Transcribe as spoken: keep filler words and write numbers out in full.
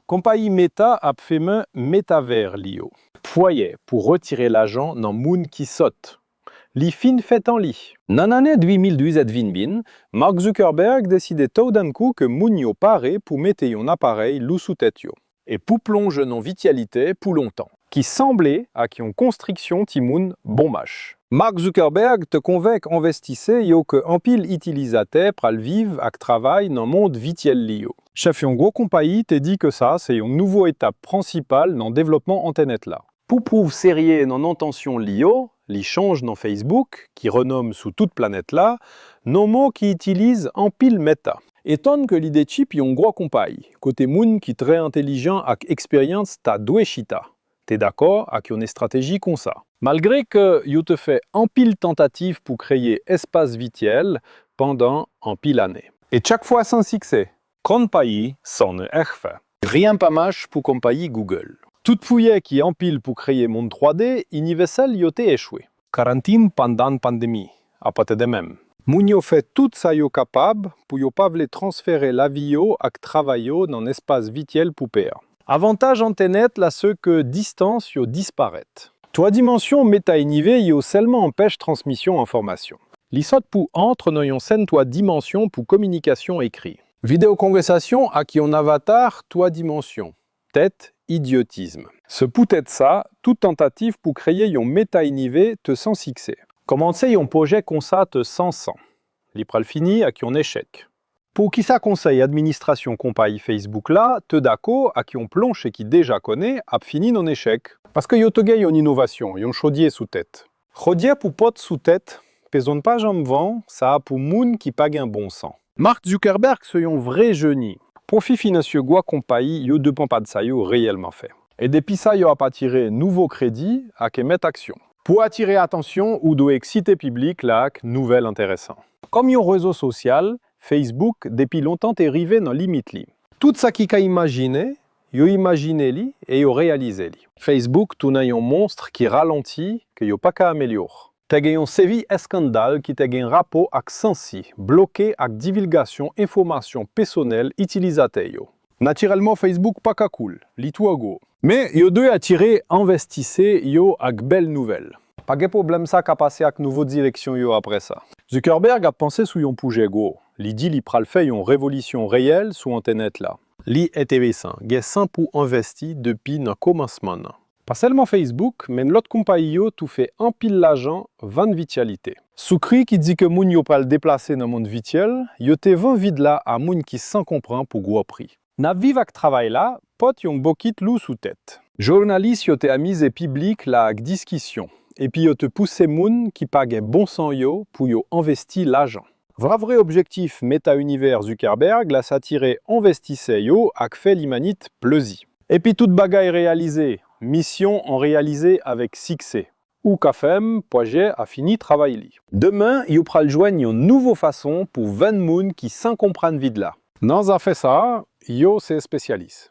Konpayi Meta ap fèmen metavè li yo. Pwojè pou retire lajan nan moun ki sòt. Li fin fè tan li. Nan ane de mil diznèf vin vin, Mark Zuckerberg deside toudenkou ke moun yo pare pou mete yon aparèy lou sou tèt yo. E pou plonje nan vityalite pou lontan. Ki sanble ak yon konstriksyon timoun bon mach. Mark Zuckerberg te konvenk envestisè yo ke anpil itilizatè pral viv ak travay nan mond vityèl li yo. Chèf yon gwo konpayi te di ke sa se yon nouvo etap prensipal nan devlopman entènèt la. Pou pwouve serye nan entansyon li yo, li chanje nan Facebook, ki renome sou tout planèt la, nan mo ki itilize anpil Meta. Etan ke lidèchip yon gwo konpayi, kote moun ki trè entèlijan ak eksperyans ta dwe chita, te dakò ak yon estrateji konsa. Malgre ke yo te fè anpil tantativ pou kreye espas vityèl pandan anpil ane. E chak fwa san siksè. Konpayi Sonne F. Ryen pa mach pou konpayi Google. Tout pwojè ki anpil pou kreye mond twa D inivèsèl yo te echwe. Karantin pandan pandemi, apatè de menm. Moun yo fè tout sa yo kapab pou yo pa vle transfere lavi yo ak travay yo nan espas vityèl pou pè a. Avantaj entènèt la se ke distans yo disparèt. Twa dimansyon meta inivè yo sèlman anpèch transmisyon enfòmasyon. Li sòt pou antre nan yon sèn twa dimansyon pou kominikasyon ekri. Videyo konvèsasyon ak yon avatar twa dimansyon. Tèt idyotism. Se poutèt sa, tout tantativ pou kreye yon meta inivè te san siksè. Kòmanse yon pwojè konsa te san sans. Li pral fini ak yon echèk. Poukisa konsèy administrasyon konpayi Facebook la te dakò ak yon planche ki deja konnen ap fini nan echèk? Paske yo te gen yon inovasyon, yon chodyè sou tèt. Chodyè pou pòt sou tèt, pezonn pa janm vann, sa a pou moun ki pa gen bon sans. Mark Zuckerberg se yon vrè jeni. Pwofi finansye gwo konpayi yo depann pa de sa yo reyèlman fè. E depi sa yo ap atire nouvo kredi ak emèt aksyon. Pou atire atansyon, ou dwe eksite piblik la ak nouvèl enteresan. Kòm yon rezo sosyal, Facebook depi lontan te rive nan limit li. Tout sa ki ka imajine, yo imajine li e yo reyalize li. Facebook tounen yon monstre ki ralanti, ke yo pa ka amelyore. Te gen yon seri eskandal ki te gen rapò ak sansi, bloke ak divilgasyon enfòmasyon pèsonèl itilizatè yo. Natirèlman, Facebook pa ka cool, li twò gwo. Men, yo dwe atire envestisè yo ak bèl nouvèl. Pa gen pwoblèm, sa ka pase ak nouvo direksyon yo apre sa. Zuckerberg ap panse sou yon pwojè gwo. Li di li pral fè yon revolisyon reyèl sou entènèt la. Li enteresan, gen sans pou envesti depi nan kòmansman nan. Pa sèlman Facebook, men lòt konpayi yo tou fè anpil lajan vann vityalite. Sou kri ki di ke moun yo pral deplase nan mond vityèl, yo te vann vid la a moun ki san konprann pou gwo pri. N ap viv ak travay la, pòt yon bokit lou sou tèt. Jounalis yo te amize piblik la ak diskisyon, epi yo te pouse moun ki pa gen bon sans yo pou yo envesti lajan. Vra vrè objektif meta inivè Zuckerberg la se atire envestisè yo ak fè limanit plezi. Epi tout bagay reyalize, misyon an reyalize avèk siksè. Ou ka fèmen pwojè a fini travay li. Demen, yo pral jwenn yon nouvo fason pou vann moun ki san konprann vid la. Nan zafè sa a, yo se espesyalis.